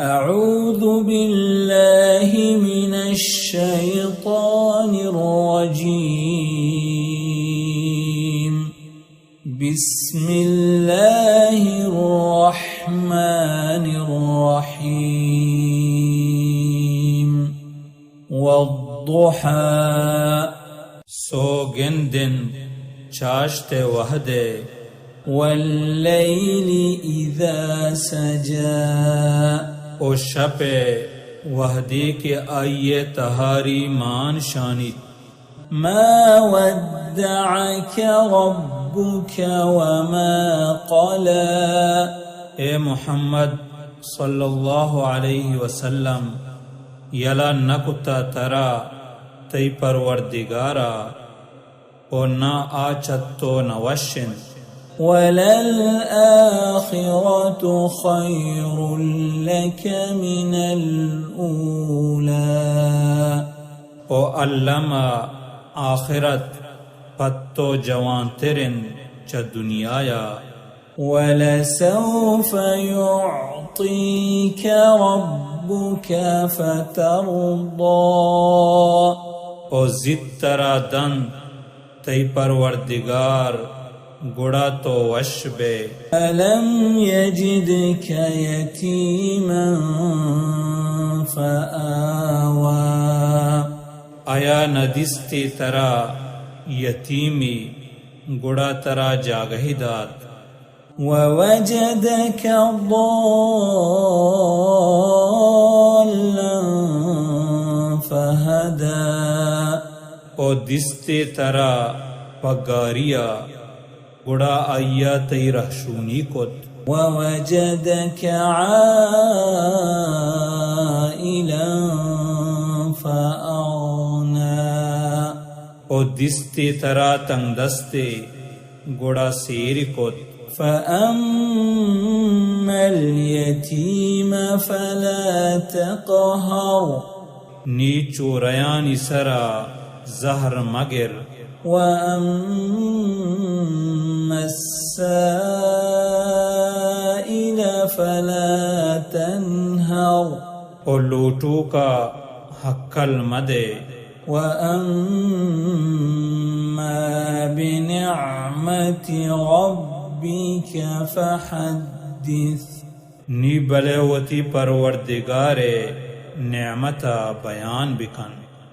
أعوذ بالله من الشيطان الرجيم. بسم الله الرحمن الرحيم. والضحى. سوگند انت چاشت ءِ وھد ءَ. والليل إذا سجى. ءُ شپ ءِ وھدے کہ آئی ءِ تہاری مان شانیت. ما ودعك ربك وما قلى. اے محمد صلی اللہ علیہ وسلم، یلہ نہ کتہ ترا تئی پروردگار ءَ، ءُ نہ آ چہ تو نہ وش انت. وللآخرة خير لك من الأولى. ءُ الم ءَ آخرت پہ تو جوانتر انت چہ دنیا ءَ. ولسوف يعطيك ربك فترضى. ءُ زیت ترا دنت تئی پروردگار، گڑا تو وش بئے. ألم يجدك يتيما فآوى. آیا نہ دیستی ترا یتیمی، گڑا ترا جاگہے دات. ووجدك ضالا فهدى. ءُ دیستی ترا پہ گاری ءَ، گڑا آئی ءَ تئی رہشونی کت. ووجدك عائلا فأغنى. ءُ دیستی ترا تنگ دستے، گڑا سیر کت. فأما اليتيم فلا تقهر. نی چوریانی سرا زہر مگر. وأما السائل فلا تنهر. ءُ لوٹوک ءَ ہکل مدئے. وأما بنعمة ربك فحدث. نی بلے وتی پروردگار ءِ نعمت ءَ بیان بکن.